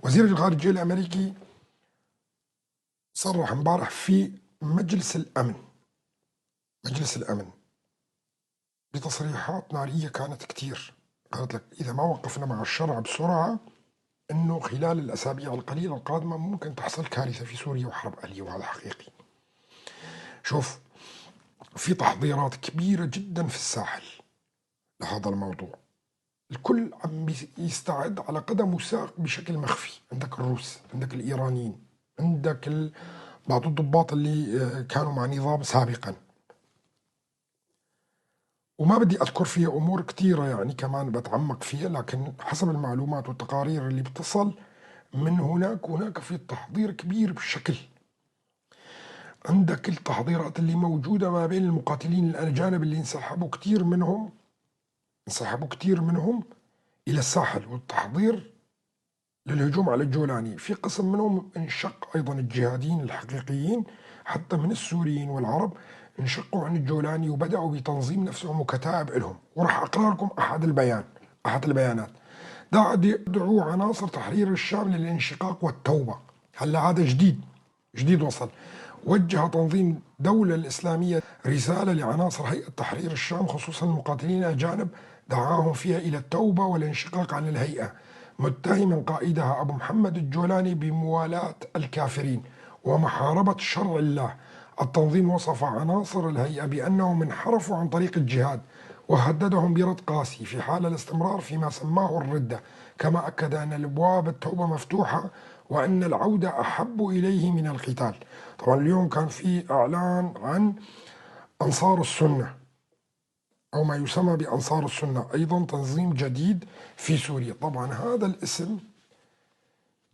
وزير الخارجية الأمريكي صرح امبارح في مجلس الأمن، مجلس الأمن بتصريحات نارية كانت كتير. قالت لك إذا ما وقفنا مع الشرع بسرعة أنه خلال الأسابيع القليلة القادمة ممكن تحصل كارثة في سوريا وحرب أهلية، وهذا حقيقي. شوف، في تحضيرات كبيرة جدا في الساحل لهذا الموضوع، الكل عم يستعد على قدم وساق بشكل مخفي. عندك الروس، عندك الإيرانيين، عندك بعض الضباط اللي كانوا مع نظام سابقا، وما بدي أذكر فيها أمور كثيرة يعني كمان بتعمق فيها، لكن حسب المعلومات والتقارير اللي بتصل من هناك، هناك في تحضير كبير بشكل. عندك التحضيرات اللي موجودة ما بين المقاتلين الأجانب اللي انسحبوا كثير منهم، انسحبوا كثير منهم إلى الساحل، والتحضير للهجوم على الجولاني. في قسم منهم انشق أيضا، الجهاديين الحقيقيين حتى من السوريين والعرب انشقوا عن الجولاني وبدأوا بتنظيم نفسهم وكتائب لهم. وراح أقرأ لكم أحد البيانات. يدعو عناصر تحرير الشام للانشقاق والتوبة. هلا هذا جديد وصل. وجه تنظيم دولة الإسلامية رسالة لعناصر هيئة تحرير الشام، خصوصا المقاتلين الأجانب، دعاهم فيها إلى التوبة والانشقاق عن الهيئة، متهما قائدها أبو محمد الجولاني بموالاة الكافرين ومحاربة شرع الله. التنظيم وصف عناصر الهيئة بأنهم انحرفوا عن طريق الجهاد، وهددهم برد قاسي في حال الاستمرار فيما سماه الردة، كما أكد أن الأبواب التوبة مفتوحة وأن العودة أحب إليه من القتال. طبعا اليوم كان في إعلان عن أنصار السنة أو ما يسمى بأنصار السنة، أيضا تنظيم جديد في سوريا. طبعا هذا الاسم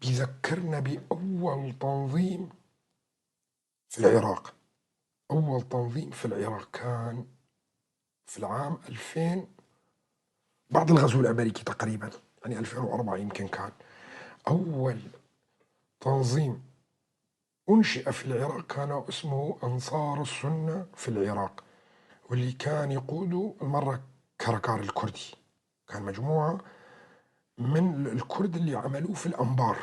بيذكرنا بأول تنظيم في العراق. أول تنظيم في العراق كان في العام 2000 بعد الغزو الأمريكي تقريبا، يعني 2004 يمكن. كان أول تنظيم أنشئ في العراق كان اسمه أنصار السنة في العراق، واللي كان يقوده المرة كركار الكردي. كان مجموعة من الكرد اللي عملوه في الأنبار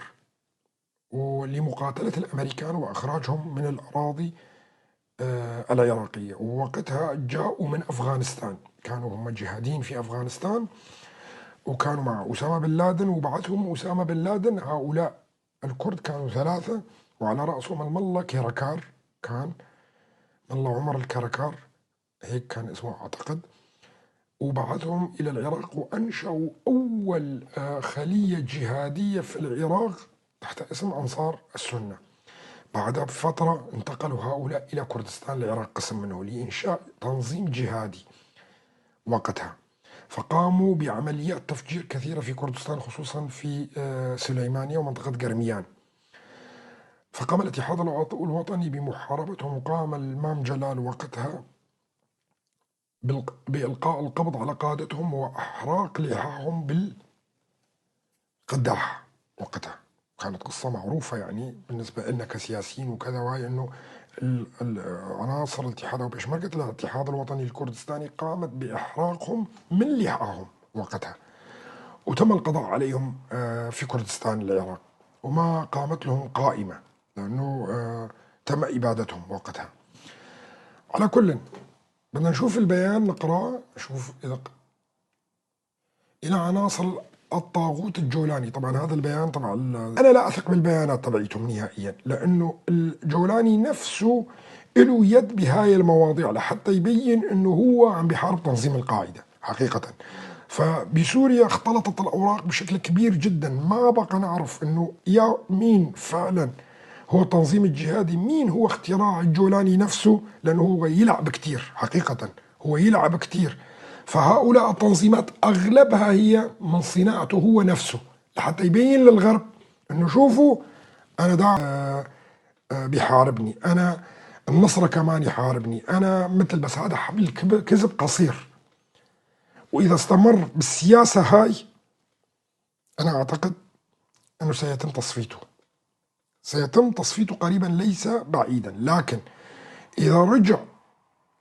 ولمقاتلة الأمريكان وإخراجهم من الأراضي العراقية. ووقتها جاءوا من أفغانستان، كانوا هم جهاديين في أفغانستان، وكانوا مع أسامة بن لادن، وبعثهم أسامة بن لادن. هؤلاء الكرد كانوا 3، وعلى رأسهم الملا كيركار، كان ملا عمر الكركار هيك كان اسمه أعتقد. وبعثهم إلى العراق وأنشأوا أول خلية جهادية في العراق تحت اسم أنصار السنة. بعدها بفترة انتقلوا هؤلاء إلى كردستان العراق قسم منه لإنشاء تنظيم جهادي وقتها، فقاموا بعمليات تفجير كثيرة في كردستان، خصوصا في سليمانية ومنطقة قرميان. فقام الاتحاد الوطني بمحاربتهم، وقام الإمام جلال وقتها بإلقاء القبض على قادتهم وإحراق لحاهم بالقداح وقتها. كانت قصة معروفة يعني بالنسبة لنا كسياسيين وكذا، وهي إنه عناصر الاتحاد أو بشمركة الاتحاد الوطني الكردستاني قامت بإحراقهم من لحاهم وقتها، وتم القضاء عليهم في كردستان العراق، وما قامت لهم قائمة لأنه تم إبادتهم وقتها. على كل بدنا نشوف البيان، نقرأ نشوف إذا إلى عناصر الطاغوت الجولاني. طبعا هذا البيان طبعا أنا لا أثق بالبيانات تبعيتهم نهائيا، لأنه الجولاني نفسه له يد بهاي المواضيع لحتى يبين أنه هو عم بيحارب تنظيم القاعدة حقيقة. فبسوريا اختلطت الأوراق بشكل كبير جدا، ما بقى نعرف أنه يا مين فعلا هو التنظيم الجهادي، مين هو اختراع الجولاني نفسه، لأنه هو يلعب كتير حقيقة، هو يلعب كتير. فهؤلاء التنظيمات أغلبها هي من صناعته هو نفسه لحتى يبين للغرب أنه شوفوا أنا دا بيحاربني، أنا النصرة كمان يحاربني، أنا مثل، بس هذا حبل كذب قصير. وإذا استمر بالسياسة هاي أنا أعتقد أنه سيتم تصفيته، سيتم تصفيته قريبا ليس بعيدا. لكن إذا رجع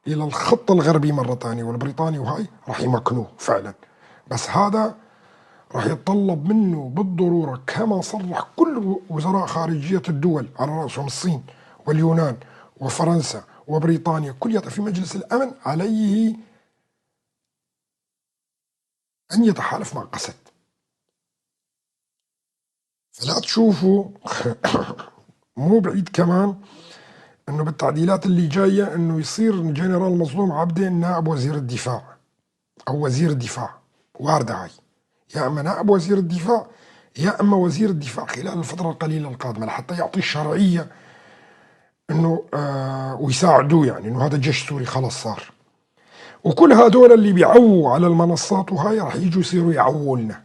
إلى الخط الغربي مرة ثانية والبريطاني وهاي راح يمكنوه فعلا. بس هذا راح يتطلب منه بالضرورة، كما صرح كل وزراء خارجية الدول على رأسهم الصين واليونان وفرنسا وبريطانيا كلها في مجلس الأمن، عليه أن يتحالف مع قسد. فلا تشوفوا مو بعيد كمان انه بالتعديلات اللي جاية انه يصير الجنرال مظلوم عبدين نائب وزير الدفاع او وزير الدفاع، واردة هاي، يا اما نائب وزير الدفاع يا اما وزير الدفاع خلال الفترة القليلة القادمة، لحتى يعطي الشرعية انه ويساعدوه، يعني انه هذا الجيش السوري خلص صار. وكل هذول اللي بيعووا على المنصات وهاي راح يجوا يصيروا يعووا لنا.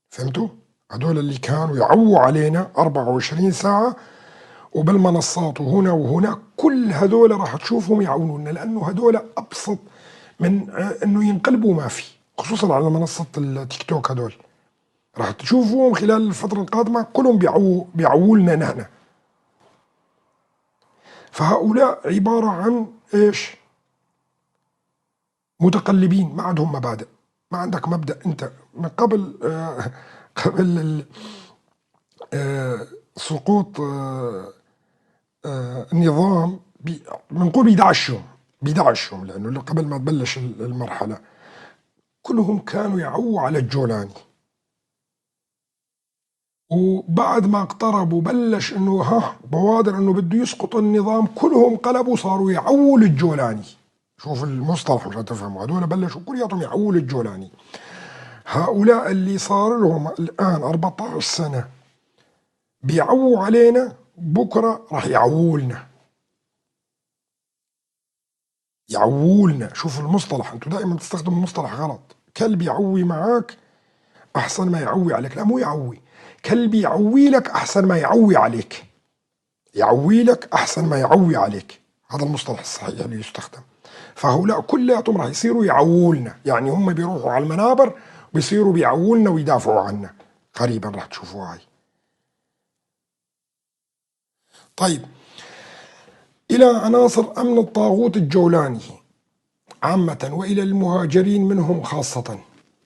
فهمتوا؟ هذول اللي كانوا يعووا علينا 24 ساعة وبالمنصات وهنا وهناك، كل هذول راح تشوفهم يعونونا، لأنه هذول أبسط من إنه ينقلبوا ما في، خصوصا على منصة التيك توك. هذول راح تشوفوهم خلال الفترة القادمة كلهم بيعووا لنا نحن. فهؤلاء عبارة عن إيش؟ متقلبين، ما عندهم مبادئ. ما عندك مبدأ أنت من قبل قبل سقوط النظام بنقول ب 11 يوم، ب 11 يوم، لأنه قبل ما تبلش المرحلة كلهم كانوا يعووا على الجولاني. وبعد ما اقتربوا بلش انه ها بوادر انه بده يسقط النظام، كلهم قلبوا صاروا يعووا للجولاني. شوف المصطلح مشان تفهموا، هذول بلشوا كلياتهم يعووا للجولاني. هؤلاء اللي صار لهم الآن 14 سنة بيعووا علينا، بكرة راح يعووا لنا، يعووا لنا. شوفوا المصطلح، انتم دائما تستخدموا المصطلح غلط. كلب يعوي معاك أحسن ما يعوي عليك، لا مو يعوي، كلب يعوي لك أحسن ما يعوي عليك، يعوي لك أحسن ما يعوي عليك، هذا المصطلح الصحيح اللي يستخدم. فهؤلاء كلياتهم راح يصيروا يعووا لنا، يعني هم بيروحوا على المنابر بيصيروا بيعووا لنا ويدافعوا عنا. قريبا راح تشوفوا هاي. طيب، إلى عناصر أمن الطاغوت الجولاني عامة وإلى المهاجرين منهم خاصة،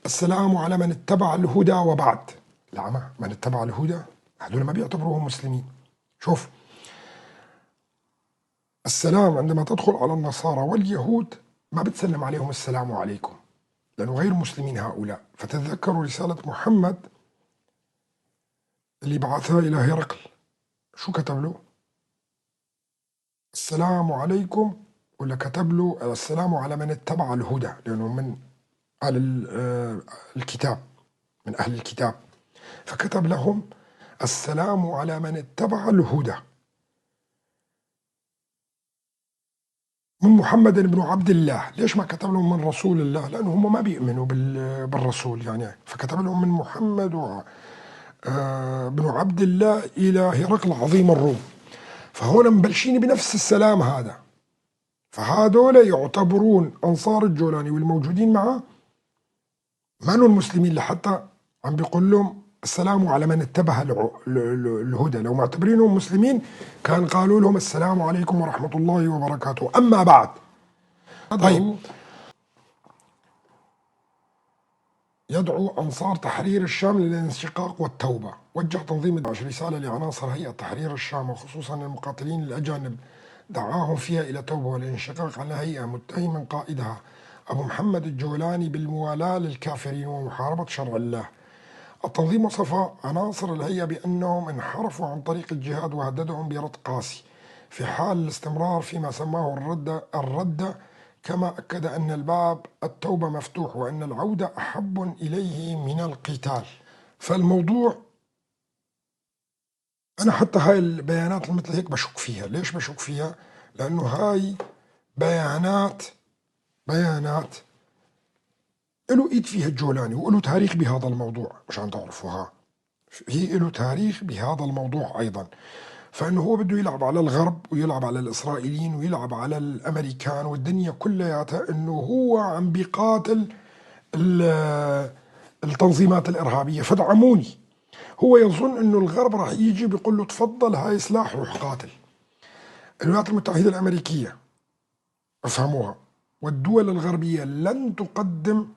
السلام على من اتبع الهدى وبعد. العمى، من اتبع الهدى هذول ما بيعتبروهم مسلمين. شوف السلام عندما تدخل على النصارى واليهود ما بتسلم عليهم السلام عليكم، لأنه غير مسلمين هؤلاء. فتذكروا رسالة محمد اللي بعثها إلى هرقل، شو كتب له؟ السلام عليكم، ولا كتب له السلام على من اتبع الهدى، لأنه من أهل الكتاب، من أهل الكتاب، فكتب لهم السلام على من اتبع الهدى من محمد بن عبد الله. ليش ما كتب لهم من رسول الله؟ لأنه هم ما بيؤمنوا بالرسول يعني، فكتب لهم من محمد بن عبد الله إلى هرقل عظيم الروم. فهون مبلشين بنفس السلام هذا. فهذول يعتبرون أنصار الجولاني والموجودين معه ما المسلمين، لحتى عم بيقول لهم السلام على من اتبع الهدى. لو معتبرينهم مسلمين كان قالوا لهم السلام عليكم ورحمة الله وبركاته. أما بعد، طيب، يدعو أنصار تحرير الشام للانشقاق والتوبة. وجه تنظيم داعش رسالة لعناصر هيئة تحرير الشام وخصوصا المقاتلين الأجانب، دعاهم فيها إلى توبة والانشقاق عن الهيئة، متهما قائدها أبو محمد الجولاني بالموالاة للكافرين ومحاربة شرع الله. التنظيم وصف عناصر الهيئة بأنهم انحرفوا عن طريق الجهاد وهددهم برد قاسي في حال الاستمرار فيما سماه الردة، كما أكد أن الباب التوبة مفتوح وأن العودة أحب إليه من القتال. فالموضوع أنا حتى هاي البيانات مثل هيك بشك فيها. ليش بشك فيها؟ لأنه هاي بيانات له ايد فيها الجولاني وله تاريخ بهذا الموضوع، مشان تعرفوها، هي له تاريخ بهذا الموضوع أيضا. فإنه هو بده يلعب على الغرب ويلعب على الإسرائيليين ويلعب على الأمريكان والدنيا كلياتها، إنه هو عم بيقاتل التنظيمات الإرهابية فادعموني. هو يظن إنه الغرب راح يجي بيقول له تفضل هاي سلاح روح قاتل. الولايات المتحدة الأمريكية افهموها والدول الغربية لن تقدم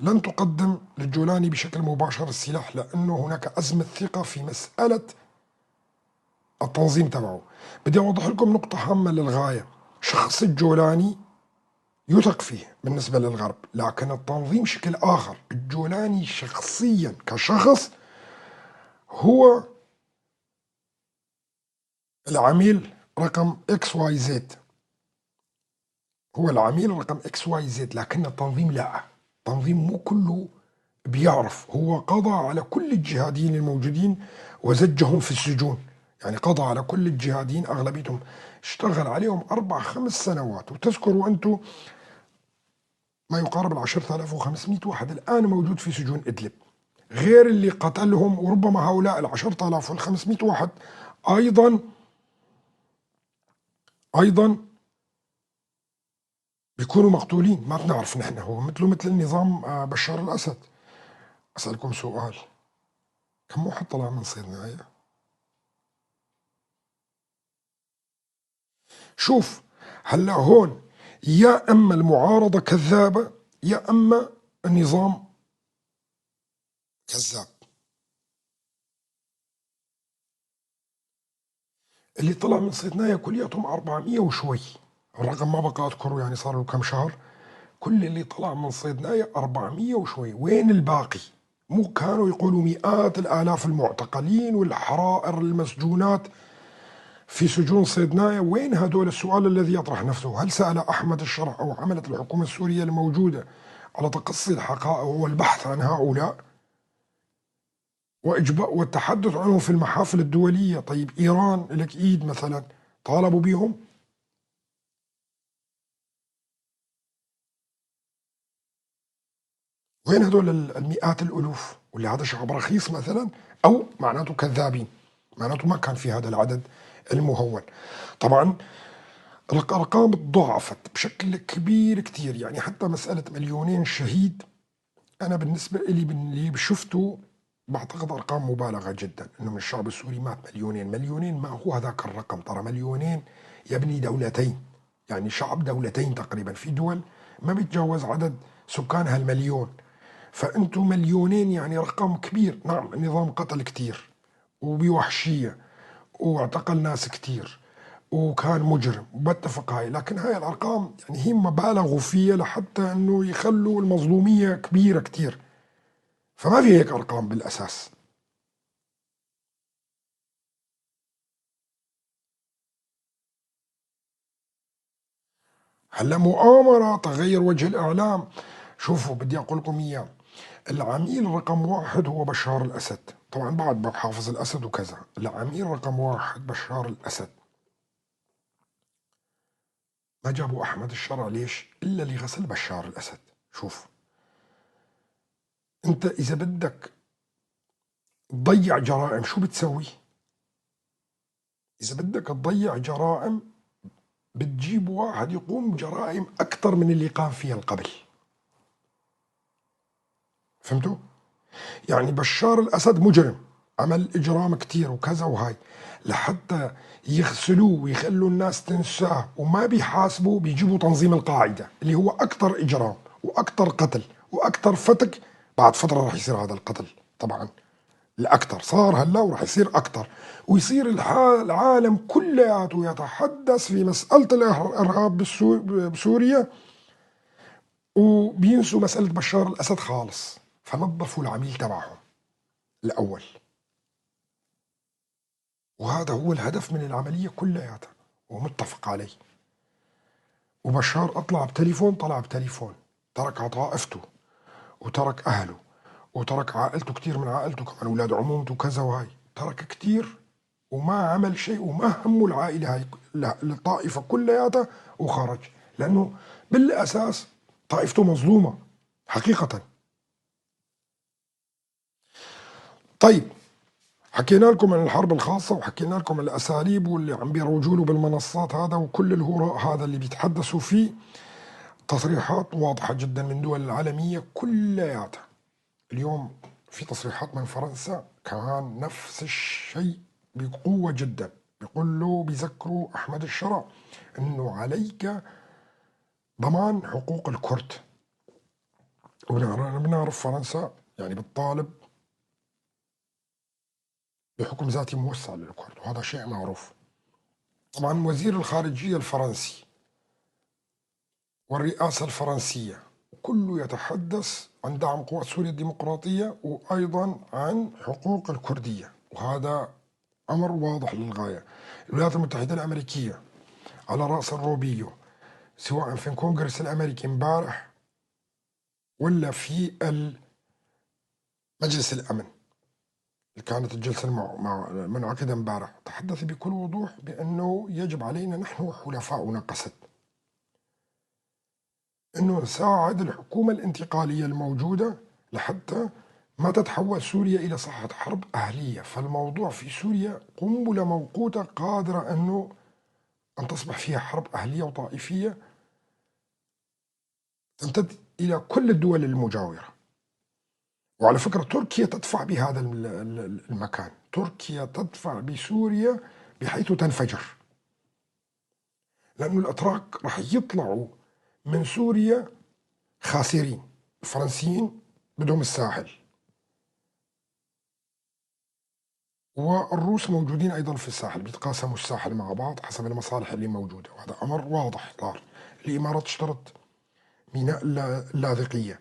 لن تقدم للجولاني بشكل مباشر السلاح، لأنه هناك أزمة ثقة في مسألة التنظيم تبعه. بدي أوضح لكم نقطة هامة للغاية، شخص الجولاني يثق فيه بالنسبة للغرب، لكن التنظيم شكل آخر. الجولاني شخصيا كشخص هو العميل رقم XYZ، هو العميل رقم XYZ، لكن التنظيم لا، التنظيم مو كله بيعرف. هو قضى على كل الجهاديين الموجودين وزجهم في السجون، يعني قضى على كل الجهاديين أغلبيتهم، اشتغل عليهم 4-5 سنوات. وتذكروا أنتم ما يقارب 10500 واحد الآن موجود في سجون إدلب، غير اللي قتلهم، وربما هؤلاء 10500 واحد أيضا بيكونوا مقتولين، ما بنعرف نحن. هو مثله مثل النظام بشار الأسد. أسألكم سؤال، كم واحد طلع من صيدنايا؟ شوف هلا هون، يا أما المعارضة كذابة يا أما النظام كذاب. اللي طلع من صيدنايا كلياتهم 400 وشوي، الرقم ما بقى أذكره، يعني صار له كم شهر. كل اللي طلع من صيدنايا 400 وشوي، وين الباقي؟ مو كانوا يقولوا مئات الآلاف المعتقلين والحرائر المسجونات في سجون صيدنايا؟ وين هدول؟ السؤال الذي يطرح نفسه، هل سأل أحمد الشرع أو عملت الحكومة السورية الموجودة على تقصي الحقائق والبحث عن هؤلاء والتحدث عنهم في المحافل الدولية؟ طيب إيران لك إيد مثلا، طالبوا بهم؟ وين هدول المئات الألوف؟ واللي هذا شعب رخيص مثلا، أو معناته كذابين، معناته ما كان في هذا العدد المهول. طبعا الأرقام تضاعفت بشكل كبير كتير، يعني حتى مسألة 2 مليون شهيد أنا بالنسبة إلي اللي شفته بعتقد أرقام مبالغة جدا، إنه من الشعب السوري مات 2 مليون. 2 مليون ما هو هذاك الرقم، ترى 2 مليون يبني دولتين، يعني شعب دولتين تقريبا. في دول ما بيتجاوز عدد سكانها 1 مليون، فأنتم 2 مليون يعني رقم كبير. نعم النظام قتل كتير وبوحشية واعتقل ناس كتير وكان مجرم، وبتفق هاي، لكن هاي الأرقام يعني هي مبالغوا فيها لحتى أنه يخلوا المظلومية كبيرة كتير، فما في هيك أرقام بالأساس. هلا مؤامرة تغير وجه الإعلام. شوفوا بدي أقول لكم إياه، العميل رقم 1 هو بشار الأسد، طبعا بعد حافظ الأسد وكذا. العميل رقم 1 بشار الأسد. ما جابوا أحمد الشرع ليش؟ إلا لغسل بشار الأسد. شوف أنت إذا بدك تضيع جرائم شو بتسوي؟ إذا بدك تضيع جرائم بتجيب واحد يقوم بجرائم أكثر من اللي قام فيها القبل. فهمتوا؟ يعني بشار الأسد مجرم، عمل إجرام كتير وكذا وهاي، لحتى يغسلوه ويخلوا الناس تنساه وما بيحاسبوا بيجيبوا تنظيم القاعدة اللي هو أكثر إجرام وأكثر قتل وأكثر فتك. بعد فترة راح يصير هذا القتل طبعا الأكثر، صار هلا وراح يصير أكثر، ويصير العالم كلياته يتحدث في مسألة الإرهاب بسوريا، وبينسوا مسألة بشار الأسد خالص. فنظفوا العميل تبعهم الأول، وهذا هو الهدف من العملية كلياتها ومتفق عليه. وبشار أطلع بتليفون، طلع بتليفون، ترك عطائفته وترك أهله وترك عائلته، كتير من عائلته كمان أولاد عمومته وكذا وهاي، ترك كتير وما عمل شيء وما همه العائلة هاي الطائفة كلياتها، وخرج، لأنه بالأساس طائفته مظلومة حقيقة. طيب حكينا لكم عن الحرب الخاصة وحكينا لكم عن الأساليب واللي عم بيروجوا له بالمنصات هذا وكل الهراء هذا اللي بيتحدثوا فيه. تصريحات واضحة جدا من دول العالمية كلياتها. اليوم في تصريحات من فرنسا كمان نفس الشيء بقوة جدا، بيقول له بيذكروا أحمد الشرع أنه عليك ضمان حقوق الكرد. وبنعرف فرنسا يعني بتطالب بحكم ذاتي موسع للكرد، وهذا شيء معروف. طبعا وزير الخارجية الفرنسي والرئاسة الفرنسية كله يتحدث عن دعم قوات سوريا الديمقراطية وأيضا عن حقوق الكردية، وهذا أمر واضح للغاية. الولايات المتحدة الأمريكية على رأس الروبيو، سواء في الكونغرس الأمريكي امبارح ولا في مجلس الأمن اللي كانت الجلسة منعقدة امبارح، تحدث بكل وضوح بأنه يجب علينا نحن وحلفاؤنا قسد أنه نساعد الحكومة الانتقالية الموجودة لحتى ما تتحول سوريا إلى ساحة حرب أهلية. فالموضوع في سوريا قنبلة موقوتة قادرة أن تصبح فيها حرب أهلية وطائفية تمتد إلى كل الدول المجاورة. وعلى فكرة تركيا تدفع بهذا المكان، تركيا تدفع بسوريا بحيث تنفجر، لأنه الأتراك راح يطلعوا من سوريا خاسرين. الفرنسيين بدهم الساحل، والروس موجودين أيضا في الساحل، بيتقاسموا الساحل مع بعض حسب المصالح اللي موجودة، وهذا أمر واضح صار. الإمارات اشترت ميناء اللاذقية،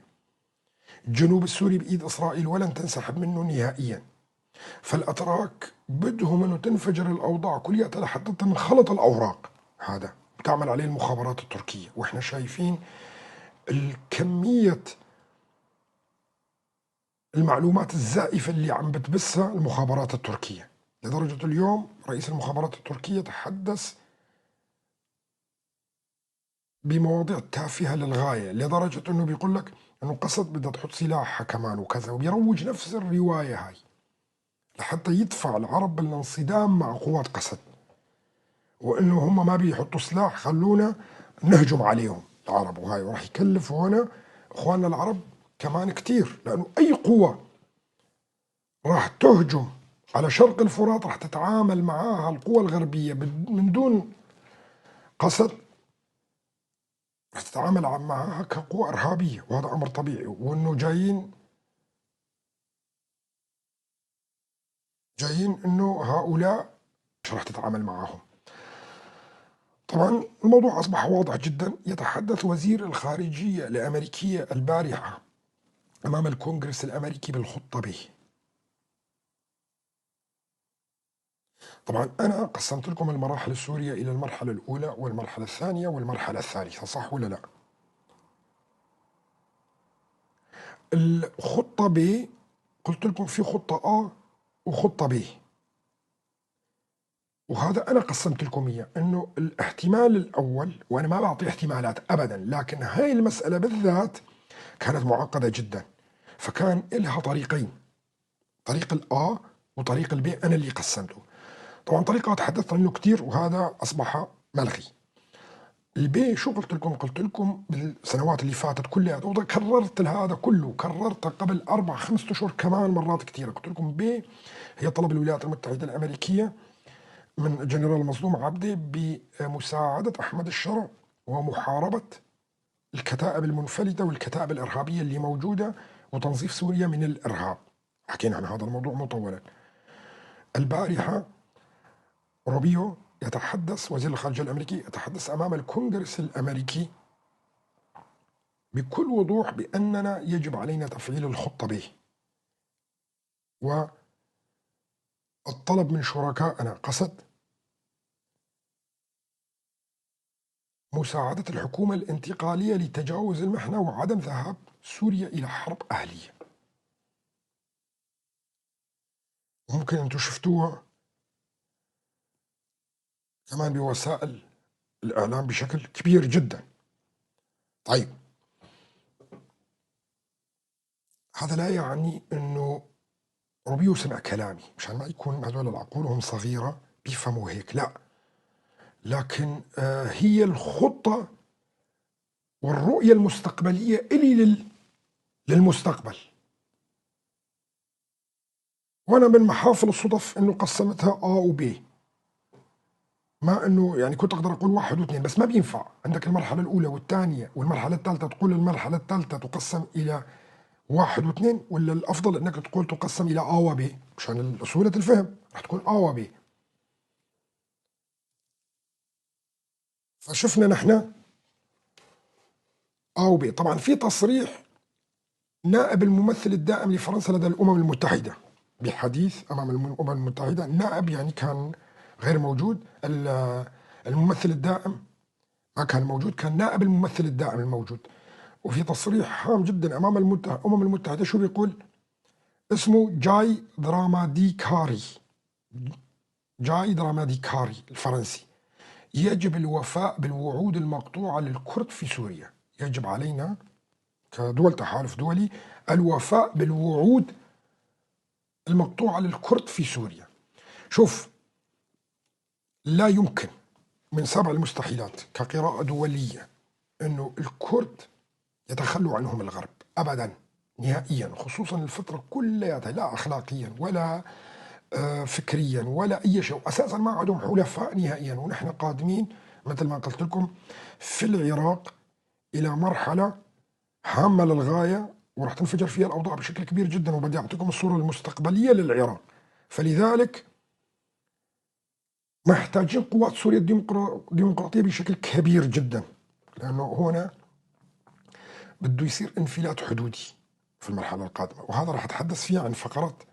الجنوب السوري بإيد إسرائيل ولن تنسحب منه نهائيا. فالأتراك بدهم أنه تنفجر الأوضاع كلها لحتى تنخلط الأوراق، هذا بتعمل عليه المخابرات التركية. وإحنا شايفين الكمية المعلومات الزائفة اللي عم بتبثها المخابرات التركية، لدرجة اليوم رئيس المخابرات التركية تحدث بمواضيع تافهة للغاية، لدرجة أنه بيقول لك أنه قصد بدها تحط سلاحها كمان وكذا، وبيروج نفس الرواية هاي لحتى يدفع العرب بالانصدام مع قوات قسد، وأنه هم ما بيحطوا سلاح خلونا نهجم عليهم العرب. وهاي وراح يكلفوا هنا إخواننا العرب كمان كتير، لأنه أي قوة راح تهجم على شرق الفرات راح تتعامل معاها القوى الغربية من دون قصد، راح تتعامل معاها كقوة إرهابية، وهذا أمر طبيعي. وإنه جايين إنه هؤلاء مش راح تتعامل معاهم. طبعا الموضوع أصبح واضح جدا. يتحدث وزير الخارجية الأمريكية البارحة أمام الكونغرس الأمريكي بالخطة به. طبعا أنا قسمت لكم المراحل السورية إلى المرحلة الأولى والمرحلة الثانية والمرحلة الثالثة، صح ولا لا؟ الخطة ب قلت لكم في خطة أ وخطة ب، وهذا أنا قسمت لكم إياه إنه الاحتمال الأول، وأنا ما بعطي احتمالات أبدا، لكن هاي المسألة بالذات كانت معقدة جدا، فكان إلها طريقين، طريق الأ وطريق البي، أنا اللي قسمته. طبعا طريقة تحدثت عنه كثير وهذا أصبح ملغي. البي شو قلت لكم؟ قلت لكم بالسنوات اللي فاتت كلها، وكررت هذا كله، كررته قبل 4-5 أشهر كمان مرات كثيرة. قلت لكم بي هي طلب الولايات المتحدة الأمريكية من جنرال مظلوم عبدي بمساعدة أحمد الشرع ومحاربة الكتائب المنفلتة والكتائب الإرهابية اللي موجودة وتنظيف سوريا من الإرهاب. حكينا عن هذا الموضوع مطولا. البارحة روبيو يتحدث، وزير الخارجية الأمريكي يتحدث أمام الكونغرس الأمريكي بكل وضوح بأننا يجب علينا تفعيل الخطة به، والطلب من شركائنا قصد مساعدة الحكومة الانتقالية لتجاوز المحنة وعدم ذهاب سوريا إلى حرب أهلية. ممكن أنتم شفتوها كمان بوسائل الإعلام بشكل كبير جدا. طيب هذا لا يعني أنه روبيو سمع كلامي، مشان ما يكون هذول العقولهم صغيرة بيفهموا هيك، لا، لكن هي الخطة والرؤية المستقبلية إلي للمستقبل. وأنا من محافل الصدف أنه قسمتها A و B، ما أنه يعني كنت أقدر أقول 1 و2، بس ما بينفع. عندك المرحلة الأولى والثانية والمرحلة الثالثة، تقول المرحلة الثالثة تقسم إلى 1 و2، ولا الأفضل أنك تقول تقسم إلى A و B مشان سهولة الفهم، رح تكون A و B. فشفنا نحن A و B. طبعا في تصريح نائب الممثل الدائم لفرنسا لدى الأمم المتحدة بحديث أمام الأمم المتحدة، النائب يعني كان غير موجود، الممثل الدائم ما كان موجود، كان نائب الممثل الدائم الموجود. وفي تصريح هام جدا أمام الأمم المتحدة، شو بيقول؟ اسمه جاي دراماديكاري، جاي دراماديكاري الفرنسي. يجب الوفاء بالوعود المقطوعة للكرد في سوريا، يجب علينا كدول تحالف دولي الوفاء بالوعود المقطوعة للكرد في سوريا. شوف، لا يمكن من سبع المستحيلات كقراءة دولية أنه الكرد يتخلوا عنهم الغرب أبدا نهائيا، خصوصا الفترة كلها، لا أخلاقيا ولا فكريا ولا أي شيء، أساسا ما عندهم حلفاء نهائيا. ونحن قادمين مثل ما قلت لكم في العراق إلى مرحلة هامة للغاية وراح تنفجر فيها الأوضاع بشكل كبير جدا، وبدي أعطيكم الصورة المستقبلية للعراق. فلذلك محتاجين قوات سوريا الديمقراطية بشكل كبير جدا، لأنه هنا بده يصير انفلات حدودي في المرحلة القادمة، وهذا راح أتحدث فيه عن فقرات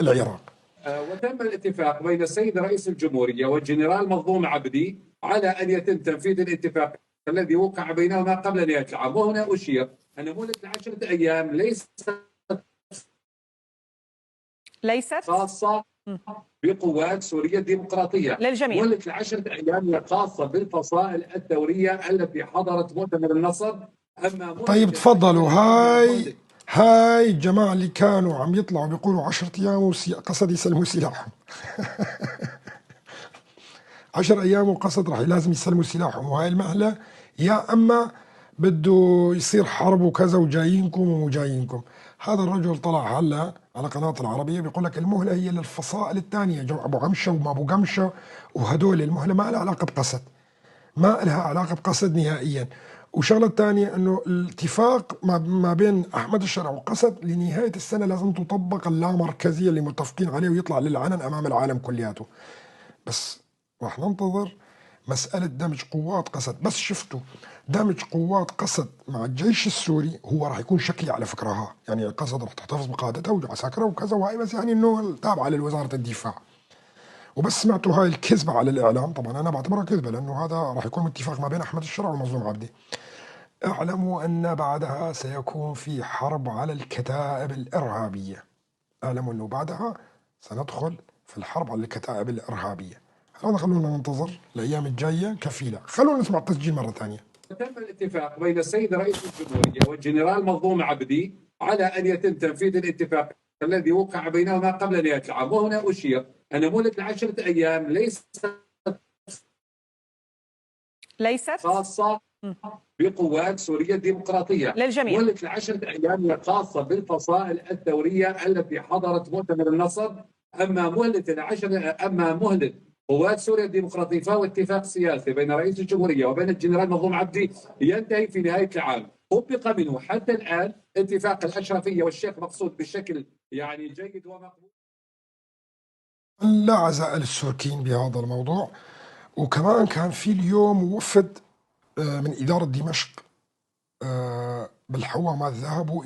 العراق. وتم الاتفاق بين السيد رئيس الجمهورية والجنرال مظلوم عبدي على أن يتم تنفيذ الاتفاق الذي وقع بينهما قبل نهاية العام. وهنا أشير أن مهلة 10 أيام ليست خاصة بقوات سوريا الديمقراطية للجميع. مهلة 10 أيام هي خاصة بالفصائل الثورية التي حضرت مؤتمر النصر. أما طيب تفضلوا، هاي الجماعة اللي كانوا عم يطلعوا بيقولوا 10 أيام وقصد يسلموا سلاحهم. 10 أيام وقصد راح لازم يسلموا سلاحهم، وهاي المهلة يا أما بده يصير حرب وكذا وجايينكم ومجايينكم. هذا الرجل طلع هلا على قناة العربية بيقول لك المهلة هي للفصائل الثانية، جو أبو عمشة وما أبو قمشة وهدول، المهلة ما لها علاقة بقصد، ما لها علاقة بقصد نهائيا. وشغلة الثانية أنه الاتفاق ما بين أحمد الشرع وقسد لنهاية السنة لازم تطبق اللامركزية اللي متفقين عليه ويطلع للعلن أمام العالم كلياته. بس راح ننتظر مسألة دمج قوات قسد. بس شفتوا دمج قوات قسد مع الجيش السوري هو راح يكون شكلي على فكرة، ها يعني قسد راح تحتفظ بقادتها وعساكرها وكذا وهاي، بس يعني انه تابعة لوزارة الدفاع. وبس سمعتوا هاي الكذبة على الإعلام، طبعا أنا بعتبرها كذبة لأنه هذا راح يكون اتفاق ما بين أحمد الشرع ومظلوم عبدي. اعلموا أن بعدها سيكون في حرب على الكتائب الإرهابية، اعلموا أنه بعدها سندخل في الحرب على الكتائب الإرهابية. هذا خلونا ننتظر الأيام الجاية كفيلة. خلونا نسمع التسجيل مرة ثانية. تم الاتفاق بين السيد رئيس الجمهورية والجنرال مظلوم عبدي على أن يتم تنفيذ الاتفاق الذي وقع بينهما قبل نهاية العام. وهنا أشير أن مهلة 10 أيام ليست خاصة بقوات سوريا الديمقراطية للجميع. مهلة 10 أيام هي خاصة بالفصائل الثورية التي حضرت مؤتمر النصر. أما مهلة قوات سوريا الديمقراطية فهو اتفاق سياسي بين رئيس الجمهورية وبين الجنرال مظلوم عبدي ينتهي في نهاية العام. طبق منه حتى الآن اتفاق الأشرفية والشيخ مقصود بشكل يعني جيد ومقبول. لا عزاء للسوركين بهذا الموضوع. وكمان كان في اليوم وفد من إدارة دمشق بالحوامات ذهبوا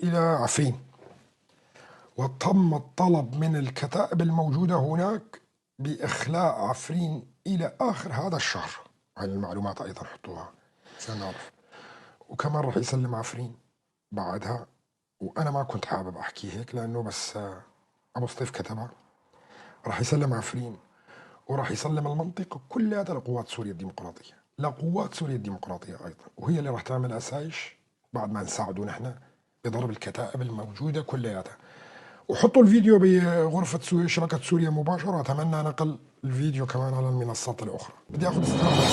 إلى عفرين، وتم الطلب من الكتائب الموجودة هناك بإخلاء عفرين إلى آخر هذا الشهر. هاي المعلومات أيضا حطوها عشان نعرف. وكمان راح يسلم عفرين بعدها، وأنا ما كنت حابب أحكي هيك لأنه بس أبو سطيف كتبها. راح يسلم عفرين وراح يسلم المنطقة كلها لقوات سوريا الديمقراطية، لقوات سوريا الديمقراطية أيضا، وهي اللي راح تعمل أسايش بعد ما نساعدوا نحن بضرب الكتائب الموجودة كلياتها. وحطوا الفيديو بغرفة شبكة سوريا مباشرة. أتمنى نقل الفيديو كمان على المنصات الأخرى. بدي أخذ استراحة.